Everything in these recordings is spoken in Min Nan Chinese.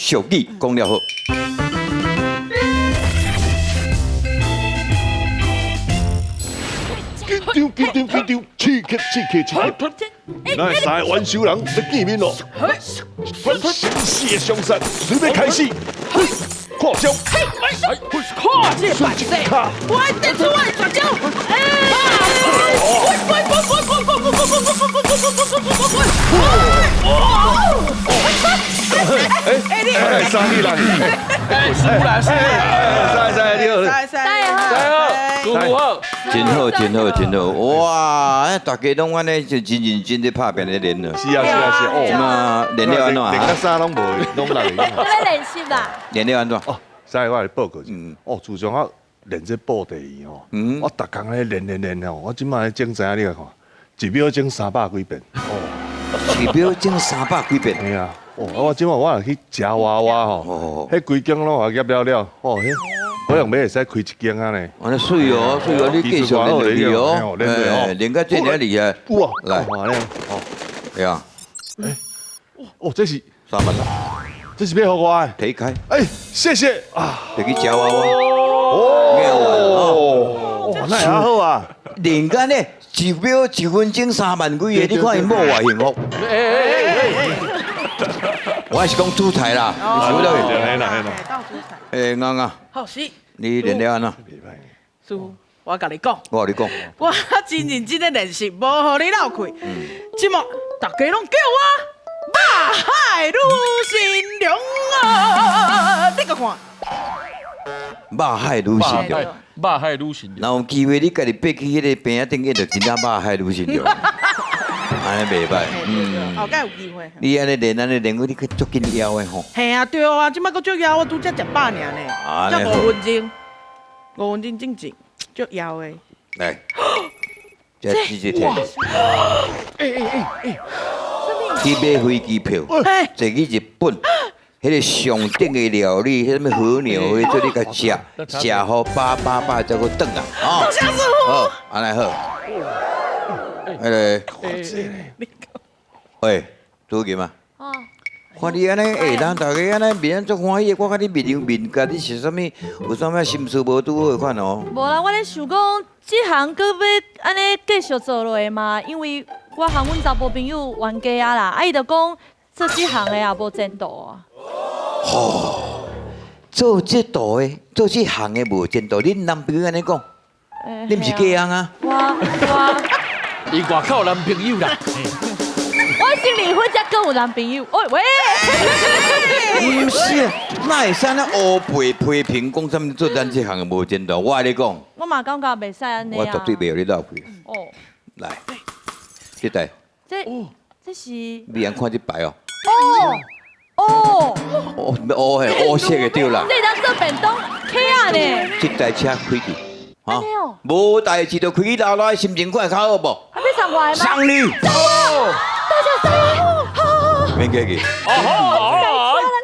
俗语讲了好。紧张紧张紧张，刺激刺激刺激！咱三个元首人欲见面咯，生死的相杀，准备开始，看招！看这个本事，我爱展出我的绝招！哎！滚滚滚滚滚滚滚滚滚滚滚滚滚滚滚滚！哎，你三你啦！哎，输啦，输啦！三三你好，三三好，师傅好，真好，真好，真好！哇，大家攏按呢就真认真咧拍拼咧练了。是啊是啊是啊，哦，那练了按怎？练到啥攏无，攏来。欲练习啦。练了按怎？哦，师我来报告一下。哦，自从我练这布袋戏吼，我逐工咧练练练吼，我这摆咧钟知影你来看，一秒钟300几遍。哦，一秒钟300几遍。嘿啊，哦，我这摆我若去食娃娃吼，彼规间攏予夹了了，哦，彼好像欲会使开一间按呢。按呢媠哦，媠哦，你继续练落去哦，哎，练到这尔厉害。哇，来，哦，对啊。哎，哦，这是3万啦，这是欲予我的。提开。哎，谢谢啊。就去食娃娃。哦，哦，那也好啊。练到呢，一秒一分钟3万几个，你看伊某偌幸福。哎哎哎我是讲主菜啦，你想到未？哎，啱啱。好是。你练了按怎？师傅，我共你讲。我共你讲。我真认真咧练习，无予你落气。这马大家攏叫我肉海女神龙啊！你阁看。肉海女神龙。肉海女神龙。若有机会，你家己爬去彼个棚仔顶，就真正肉海女神龙。按呢袂䆀，嗯，后盖有机会。你按呢练，按呢练，你去足紧枵的吼。嘿啊，对啊，这摆阁足枵，我拄才食饱尔呢，才五分钟，5分钟进前，足枵的。来，这直接听。哎哎哎哎，去买飞机票，坐去日本，彼个上等的料理，彼啥物和牛，彼做你共食，食予饱饱饱，才阁转来。多谢师傅。好，按呢好。彼个，喂，朱金啊，看你按呢，欸，咱大家按呢面足欢喜的，我看你面有面甲，你是啥物？有啥物心思无拄好的款哦？无啦，我咧想讲，这行阁欲按呢继续做落去嘛？因为我和阮查埔朋友冤家啊啦，啊伊就讲做这行的也无前途啊。吼，做这道的，做这行的无前途，恁男朋友按呢讲？你毋是嫁翁啊？我。伊外口有男朋友啦，我先离婚才阁有男朋友。喂喂，毋是，哪会使按呢乌白批评讲啥物做咱这行的无前途？我共你讲，我嘛感觉袂使按呢啊。我绝对袂予你落气。哦，来，这台，这是。你通看这牌哦。哦哦哦哦嘿，乌色的对啦。这当做便当客啊呢？这台车开去。啊，无代志就开去老老的心情看会较好无？啊，欲送我的吗？送你。哦，多谢师傅，好好好。免客气。哦，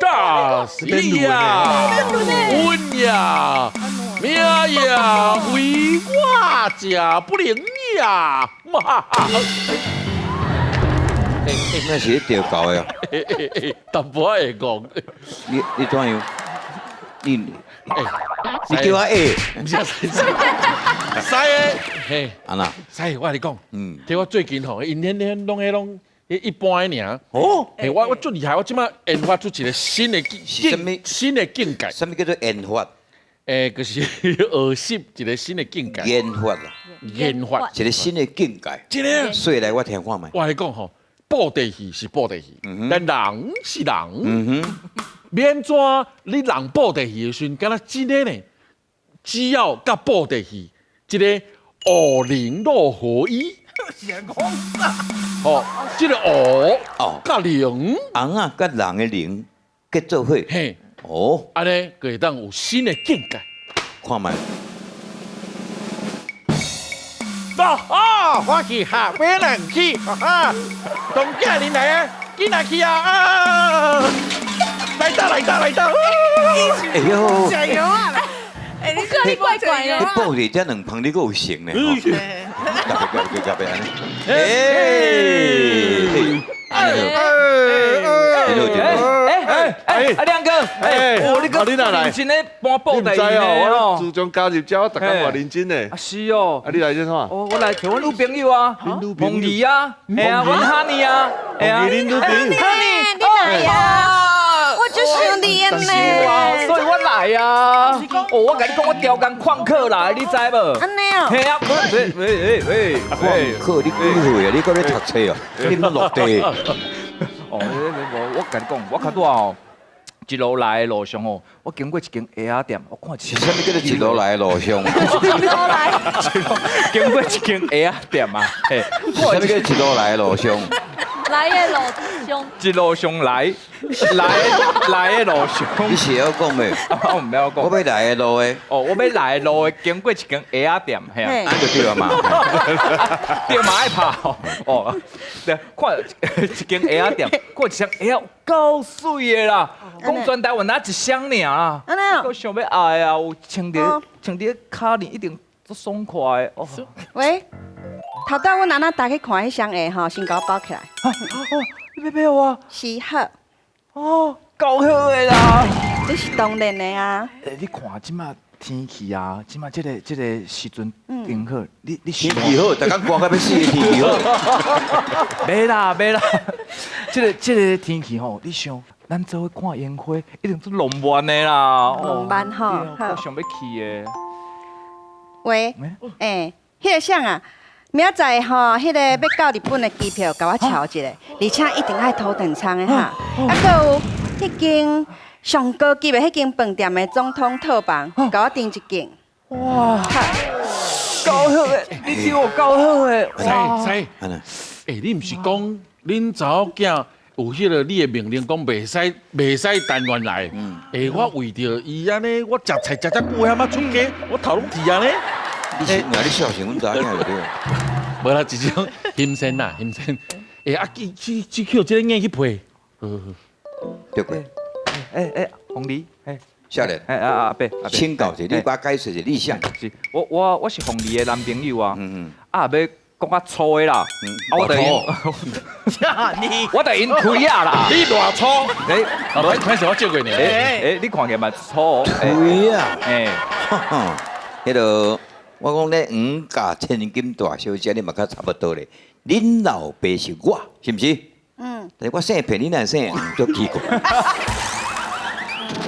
大喜呀，运呀，命呀，非我者不灵呀！哈哈。那是咧调教的啊。淡薄仔会讲。你怎样？你。你叫我欸，毋是啊，师的，嘿，按怎？师，我共你讲，对我最近吼，𪜶恁恁拢彼拢一般的尔。哦，嘿，我足厉害，我这摆研发出一个新的境，新的境界。啥物叫做研发？欸，就是学习一个新的境界。研发啦，研发一个新的境界。真的。说来我听看觅。我共你讲吼，布袋戏是布袋戏，但人是人。欲按怎你人布袋戏的时阵，敢若真的呢？只要佮布袋戏，这个偶灵肉合一。是讲啥？哦，这个偶哦，佮灵，尪仔佮人的灵结做伙。嘿，哦，按呢，就会当有新的境界。看觅。啊哈，欢喜哈，买人去，哈哈，当家人来啊，紧来去啊啊！来到来到来到！哎呦，加油啊！哎，你你怪怪的。你布袋这两旁你阁有成呢？夹夹夹夹安呢？哎，哎，哎，哎，哎哎，阿亮哥，哎，你阁认真咧搬布袋戏呢？我自从加入遮，我逐工嘛认真的。啊是哦，啊你来这创啥？我来找阮女朋友啊，凤仪啊，嘿啊，阮哈尼啊，凤仪恁女朋友，哈尼，你来啊？我就想你呢，所以我来啊。哦，我共你讲，我调工旷课来，你知无？按呢哦。嘿啊，喂喂喂喂，旷课你几岁啊？你阁咧读册哦？你毋落地？哦，无，我共你讲，我较拄哦，一路来的路上哦，我经过一间鞋仔店，我看是啥物叫做一路来的路上？一路来，经过一间鞋仔店啊，嘿，啥物叫一路来的路上？来的路上，一路上来，来来的路上。你是晓讲袂？我毋晓讲。我欲来的路的。哦，我欲来的路的，经过一间鞋仔店，嘿啊，就对了嘛。对嘛爱拍哦，对，看一间鞋仔店，看一双鞋仔够媠的啦，讲全台湾若一双尔啦，我想欲爱啊，有穿伫穿伫跤里一定足爽快的。哦。喂。头拄阮阿妈带去看彼双鞋吼，先共我包起来。哦，你欲买我？是好。哦，够好的啦。这是当然的啊。欸，你看这马天气啊，这马这个这个时阵真好。你天气好，逐工寒甲欲死的天气好。袂啦袂啦，这个这个天气吼，你想，咱做伙看烟花，一定足浪漫的啦。浪漫吼，我想欲去的。喂，欸，彼个谁啊？明仔载吼，彼个欲到日本的机票，共我乔一下，而且一定爱头等舱的哈。啊，阁有彼间上高级的彼间饭店的总统套房，共我订一间。哇，够好的，你对我够好的。师师，欸，你毋是讲恁查某囝有彼个你的命令，讲袂使袂使谈恋爱？欸，我为著伊按呢，我食菜食遮久，遐仔出家，我头拢剃啊呢。你是你孝顺阮查某囝就对。无啦，一种欣羡啦，欣羡。欸，啊，去去去，去这个硬去配。对不？欸欸，凤梨，欸，少年，欸啊阿伯，请教者，你把解释者，你啥？是，我我是凤梨的男朋友啊。嗯嗯。啊，欲讲较粗的啦。我就我就𪜶推啊啦。你偌粗？欸，歹势我照过你。欸欸，你看起来嘛粗。推啊！欸，彼个。我讲咧，黄家千金大小姐，你嘛较差不多咧。恁老爸是我，是毋是？嗯。但是我姓彭，你哪姓？足奇怪。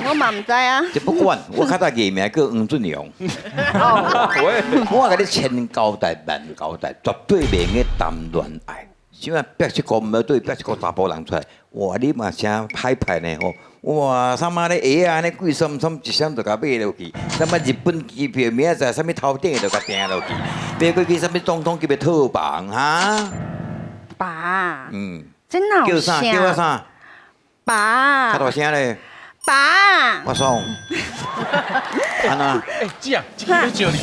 我嘛毋知啊。这不管，我较早艺名叫黄俊阳。我共你千交代万交代，绝对袂用谈恋爱。这摆逼一个毋对，逼一个查埔人出来，哇！你嘛诚歹派呢吼！哇，啥物咧鞋仔按呢贵媠媠，一双就共买落去。啥物日本机票，明仔载啥物头顶的就共订落去。买过去啥物总统级的套房哈？爸，真闹叫啥？叫我啥？爸，较大声咧。爸，我爽。按怎？欸，姐啊，这个欲招你。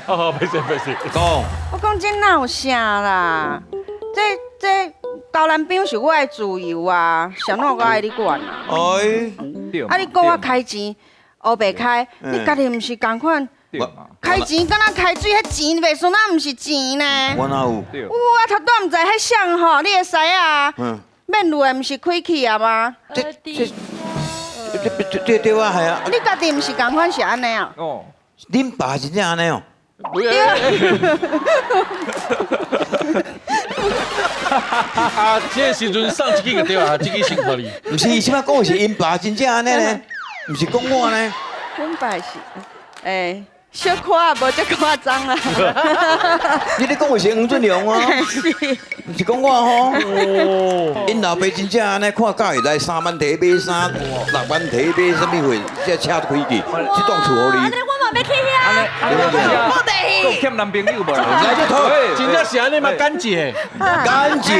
哦，歹势歹势。讲。我讲这哪有啥啦？这这交男朋友是我的自由啊，啥怎我爱你管啊？哎，啊你讲我开钱，乌白开，你家己毋是仝款？开钱敢若开水，彼钱袂输，那毋是钱呢？我哪有？有啊，头拄毋知彼谁吼，你的师啊，免路的毋是开去啊吗？这这对对啊，系啊。你家己毋是仝款是按呢啊？哦，恁爸真正按呢哦？对啊。啊，这个时阵送这支就对啊，这支先予你。毋是，这摆讲的是𪜶爸真正按呢呢，毋是讲我呢。阮爸是，欸，小可无这夸张啦。你咧讲的是黄俊良哦，毋是讲我吼。𪜶老爸真正按呢，看佮意来3万提买衫，6万提买啥物货，这车都开去，这栋厝予你。我嘛欲去遐。阁有欠男朋友无？来这套，真正是按呢吗？感谢，感谢。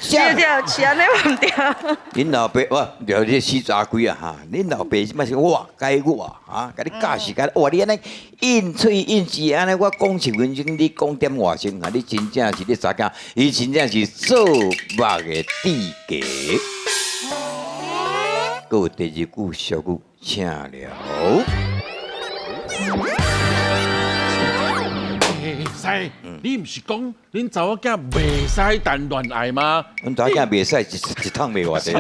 对对，是按呢毋对。恁老爸哇，对，你死查鬼啊哈！恁老爸这摆是我该我啊，共你教时间，哇！你按呢应喙应舌按呢，我讲一分钟，你讲点外钟啊！你真正是你查囝，伊真正是做目的智计。阁有第二句俗语，请了。使，你毋是講恁查某囝袂使談戀愛嗎？阮查囝袂使一一桶袂偌濟，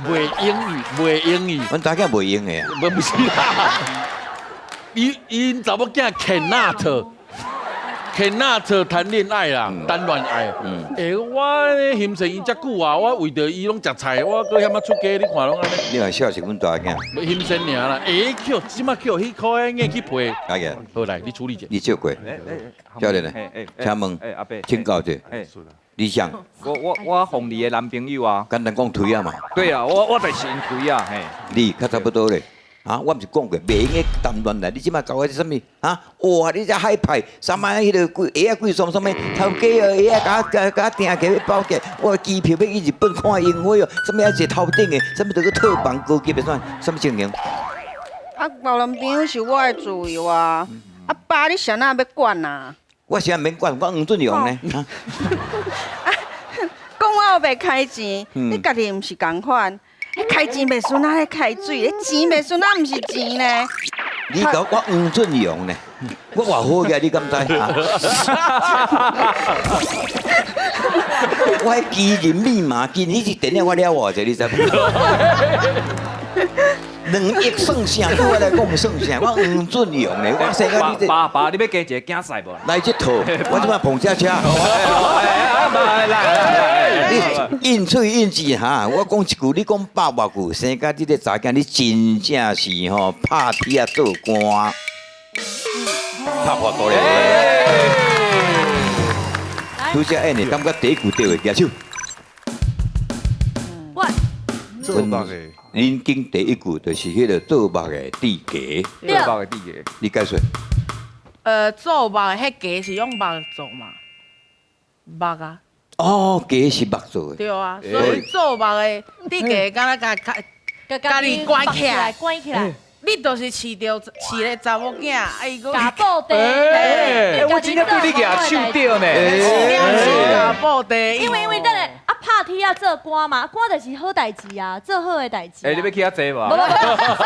袂英語，袂英語。阮查囝袂用的啊。毋是啦，伊𪜶查某囝 cannot cannot 談戀愛啦，談戀愛。欸，我咧欣賞伊遮久啊，我為著伊攏食菜，我閣遐麼出家，你看攏按呢。你若笑是阮查囝。無欣賞爾啦，欸，叫這馬叫彼箍硬去賠。阿個，好來，你處理者。你照過。教練呢？請問，請教者。你想？我鳳梨的男朋友啊。簡單講推啊嘛。對啊，我就是𪜶推啊，嘿。你較差不多咧。啊！我毋是講過，袂用得談戀愛。你這擺交我這啥物？啊！哇！你這海派，啥物彼个貴鞋仔貴雙，啥物頭家哦，鞋仔共共訂起欲包起，我機票欲去日本看櫻花哦，啥物啊坐頭頂的，啥物都閣套房高級的，啥啥物情形？啊，交男朋友是我的自由啊！啊爸，你啥那欲管啊？我啥免管，我黃俊陽呢？啊，講我欲開錢，你家己毋是仝款。彼開錢袂輸，那咧開水？彼錢袂輸，那毋是錢呢？你講我黃俊陽呢？我偌好嘅，你敢知？我彼基人密碼，今日是電影我了偌濟，你知無？2億算啥？對我來講算啥？我黃俊陽呢？我生甲你這爸爸，你欲加一个囝婿無？來這套，我這擺碰車車。來來來，你應喙應舌哈，我講一句，你講百外句，生甲這个查囝，你真正是吼拍鐵仔做官，拍破肚咧。拄則演的，感覺第一句對的，舉手。我做目的。恁經第一句就是彼个做目的智家。做目的智家，你解說。做目的彼家是用目做嘛？目啊。哦，家是目做的。對啊，所以做目的智家，敢若共共家己關起來，關起來。你就是飼著飼咧查某囝，啊伊閣共布袋。欸，我真正對你舉手對呢。共布袋。因為等下啊拍鐵仔做官嘛，官就是好代誌啊，做好的代誌。欸，你欲去遐坐無？無無，所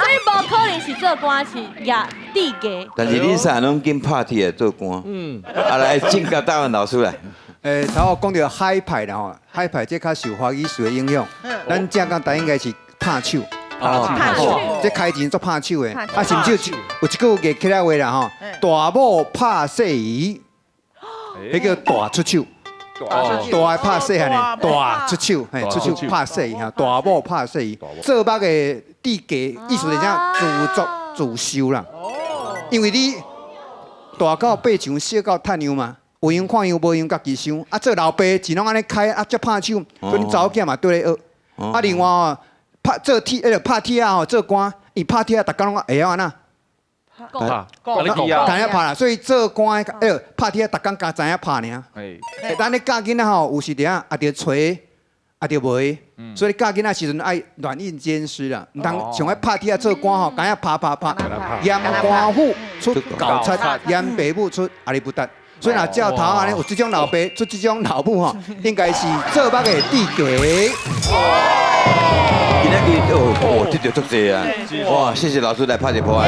以無可能是做官是舉智家。但是恁三攏緊拍鐵仔做官。啊來，請教大文老師來。欸，頭我講著海派啦吼，海派這較受華語詞的影響。咱正港台應該是拍手。拍手，這開錢做拍手的，啊，甚至有一句藝起來話啦吼，大某拍細兒，彼叫大出手，大的拍細漢的，大出手，嘿，出手拍細兒，大某拍細兒，做目的智家，意思是講自作自受啦。因為你大到爬牆，小到趁樣嘛，有閒看樣，無閒家己想。啊，做老爸錢攏按呢開，啊，才拍手，所以恁查某囝嘛綴咧學。啊，另外哦。拍做鐵，彼个拍鐵仔吼，做官，伊拍鐵仔，逐工攏會曉按怎？拍，知影拍啦，所以做官的，彼个拍鐵仔，逐工敢知影拍爾。咱咧教囡仔吼，有時陣啊，也著揣，也著袂，所以教囡仔時陣愛軟硬兼施啦，毋通像彼拍鐵仔做官吼，敢若拍拍拍，嚴官府出猴賊，嚴爸母出阿里不達。所以若照頭按呢，有這種老爸出這種老母吼，應該是做目的智家。今仔日哦，這就足濟啊！哇，謝謝老師來拍一波。